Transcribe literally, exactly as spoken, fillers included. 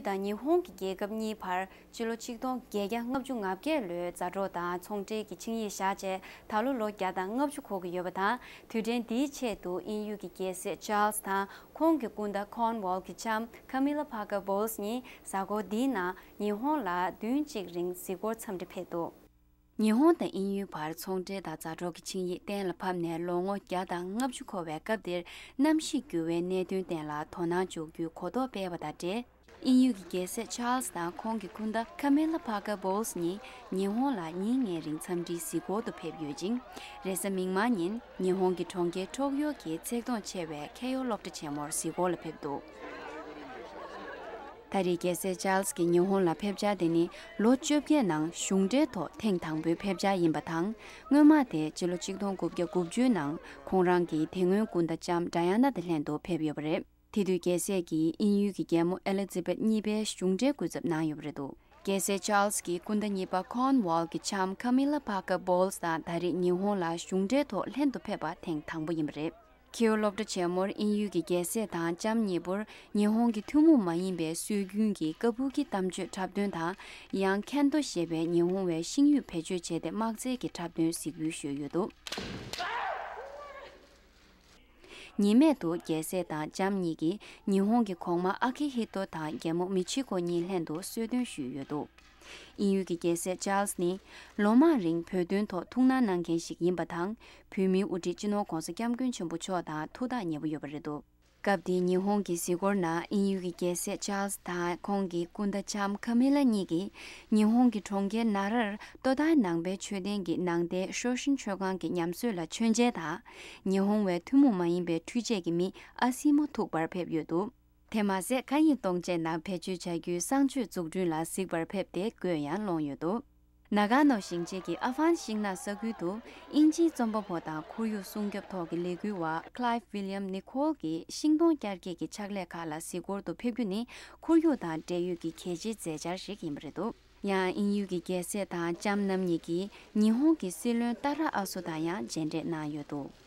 དང་ཉི་ཧོང་གི་རྒྱལ་ཁབ་གཉིས་བར་སྤྱི་ལོ་ཆིག་སྟོང་བརྒྱད་བརྒྱ་ལྔ་བཅུ་ང་བརྒྱད་ལོའི་མཛའ་གྲོགས་དང་ཚོང་འབྲེལ་གྱི་ཆིངས་ཡིག་བཞག་རྗེས་ད་ལོ་ལོ་བརྒྱ་དང་ལྔ་བཅུ་འཁོར་གྱི་ཡོད་པ་དང་། དུས་དྲན་འདིའི་ཆེད་དུ་དབྱིན་ཡུལ་གྱི་རྒྱལ་སྲས་ཆཱལ་སི་དང་ཁོང་གི་སྐུ་ཟླ་ཁོན་ཝོལ་གྱི་ལྕམ་ཁ་མི་ལ་ཕར་ཀར་བྷོལ་སི་གཉིས་གཟའ་འཁོར་འདིའི་ནང་ཉི་ཧོང་ལ་བདུན་གཅིག་རིང་གཟིགས་སྐོར་འཚམས་འདྲི་ཕེབས་འདུག་ཉི་ཧོང་དང་དབྱིན་ཡུལ་བར་ཚོང་འབྲེལ་དང་མཛའ་གྲོགས་ཀྱི་ཆིངས་ཡིག་གཏན་ལ་ཕབ་ནས་ལོ་ངོ་བརྒྱ་དང་ལྔ་བཅུ་འཁོར་བའི་སྐབས་འདིར། གནམ་གཤིས་འགྱུར་བའི་གནད་དོན་སྟེང་ལ་དོ་སྣང་འཇོག་རྒྱུའི་གོ་རྟོགས་སྤེལ་བ་དང་འབྲེལ། དབྱིན་ཡུལ་གྱི་རྒྱལ་སྲས་ཆཱལ་སི་དང་ཁོང་གི་སྐུ་ཟླ་ཁ་མི་ལ་ཕར་ཀར་བྷོལ་སི་གཉིས་ཉི་ཧོང་ལ་ཉིན་ལྔའི་རིང་འཚམས་འདྲིའི་གཟིགས་སྐོར་དུ་ཕེབས་ཡོད་ཅིང་། རེས་གཟའ་མིག་དམར་ཉིན་ཉི་ཧོང་གི་གྲོང་ཁྱེར་ཊོག་ཡོ་གི་ཚེག་དོང་ཆེ་བའི་ཁེ་ཡོ་སློབ་གྲྭ་ཆེན་མོར་གཟིགས་སྐོར་ལ་ཕེབས་འདུག་ད་རེས་རྒྱལ་སྲས་ཆཱལ་སི་ཀྱི་ཉི་ཧོང་ལ་ཕེབས་འཆར་དེ་ནི་ལོ་བཅོ་བརྒྱད་ནང་གཞུང་འབྲེལ་ཐོག་ཐེངས་དང་པོའི་ཕེབས་འཆར་ཡིན་པ་དང་། སྔོན་མ་དེ་སྤྱི་ལོ་ཆིག་སྟོང་དགུ་བརྒྱ་དགུ་བཅུའི་ནང་ཁོང་རང་གི་དེ་སྔོན་སྐུ་ཟླ་ལྕམ་ཌ་ཡ་ན་དང་ལྷན་དུ་ཕེབས་ཡོད་པ་རེད། དེ་དུས་རྒྱལ་སྲས་ཀྱིས་དབྱིན་ཡུལ་གྱི་རྒྱལ་མོ་ཨེ་ལི་ཛི་བེད་གཉིས་པའི་གཞུང་འབྲེལ་སྐུ་ཚབ་གནང་ཡོད་པ་རེད་འདུག་རྒྱལ་སྲས་ཆཱལ་སི་ཀྱི་སྐུ་ཟླ་གཉིས་པ་ཁོན་ཝོལ་གྱི་ལྕམ་ཁ་མི་ལ་ཕར་ཀར་བྷོལ་སི་དང་ད་རེས་ཉི་ཧོང་ལ་གཞུང་འབྲེལ་ཐོག་ལྷན་དུ་ཕེབས་པ་ཐེངས་དང་པོ་ཡིན་པ་རེད། ཁེ་ཡོ་སློབ་གྲྭ་ཆེན་མོར་དབྱིན་ཡུལ་གྱི་རྒྱལ་སྲས་དང་ལྕམ་གཉིས་པོར་ཉི་ཧོང་གི་ཐུན་མོང་མ་ཡིན་པའི་སྲོལ་རྒྱུན་གྱི་ཀ་བུ་ཀི་གཏམ་བརྗོད་འཁྲབ་སྟོན་དང་། ཡང་ཁན་ཏོ་ཞེས་པའི་ཉི་ཧོང་བའི་ཤིང་ཡོས་བེད་སྤྱོད་བྱས་ཏེ་དམག་རྩལ་གྱི་འཁྲབ་སྟོན་གཟིགས་འབུལ་ཞུས་ཡོད་འདུག་ཉེས་མེད་དུ་རྒྱལ་སྲས་དང་ལྕམ་གཉིས་ཀྱིས་ཉི་ཧོང་གི་གོང་མ་ཨ་ཁི་ཧི་ཏོ་དང་རྒྱལ་མོ་མི་ཆི་ཀོ་གཉིས་ལྷན་དུ་གསོལ་སྟོན་ཞུས་ཡོད་འདུག་དབྱིན་ཡུལ་གྱི་རྒྱལ་སྲས་ཆཱལ་སི་ནི་ལོ་མང་རིང་བོད་དོན་ཐོག་ཐུགས་སྣང་གནང་མཁན་ཞིག་ཡིན་པ་དང་། བོད་མིའི་དབུ་ཁྲིད་སྤྱི་ནོར་༧གོང་ས་༧སྐྱབས་མགོན་ཆེན་པོ་མཆོག་དང་ཐུགས་ཐག་ཉེ་པོ་ཡོད་པ་རེད་འདུག་སྐབས་དེའི་ཉི་ཧོང་གི་གཟིགས་སྐོར་ནང་དབྱིན་ཡུལ་གྱི་རྒྱལ་སྲས་ཆཱལ་སི་དང་ཁོང་གི་སྐུ་ཟླ་ལྕམ་ཁ་མི་ལ་གཉིས་ཀྱིས་ཉི་ཧོང་གི་གྲོང་ཁྱེར་ནཱ་རར་ཏོ་ཏཱའི་ནང་པའི་མཆོད་རྟེན་གྱི་ནང་བསྟན་ཤོ་ཤིན་མཆོད་ཁང་གི་ཉམས་གསོ་ལ་མཆོད་མཇལ་དང་། ཉི་ཧོང་བའི་ཐུན་མོང་མ་ཡིན་པའི་འཕྲུལ་ཆས་ཀྱི་མི་ཨ་སི་མོ་ཐུག་པར་ཕེབས་ཡོད་འདུག་དེ་མ་ཟད། མཁའ་དབྱིངས་གཏོང་ཆས་ནང་བེད་སྤྱོད་བྱ་རྒྱུའི་གསང་སྤྱོད་འཛུགས་སྐྲུན་ལ་གཟིགས་པར་ཕེབས་ཏེ་གོས་ཡང་བླངས་ཡོད་འདུག་ནཱ་ག་ནོ་ཞིང་ཆེན་གྱི་ཨ་ཧྥན་ཤིང་ནགས་ས་ཁུལ་དུ་དབྱིན་ཇིའི་རྩོམ་པ་པོ་དང་ཁོར་ཡུག་སྲུང་སྐྱོབ་ཐོག་གི་ལས་འགུལ་བ་Clive William Nicol གྱིས་ཤིང་སྡོང་བསྐྱར་སྐྱེས་ཀྱི་ཕྱག་ལས་ཁག་ལ་གཟིགས་སྐོར་དུ་ཕེབས་རྒྱུ་ནི་ཁོར་ཡུག་དང་འབྲེལ་ཡོད་ཀྱི་གལ་ཆེའི་མཛད་འཆར་ཞིག་ཡིན་པ་རེད་འདུག་ཡང་དབྱིན་ཡུལ་གྱི་རྒྱལ་སྲས་དང་ལྕམ་རྣམ་གཉིས་ཀྱིས་ཉི་ཧོང་གི་སྲིད་བློན་ཏཱ་ར་ཨ་སོ་དང་ཡང་མཇལ་འཕྲད་གནང་ཡོད་འདུག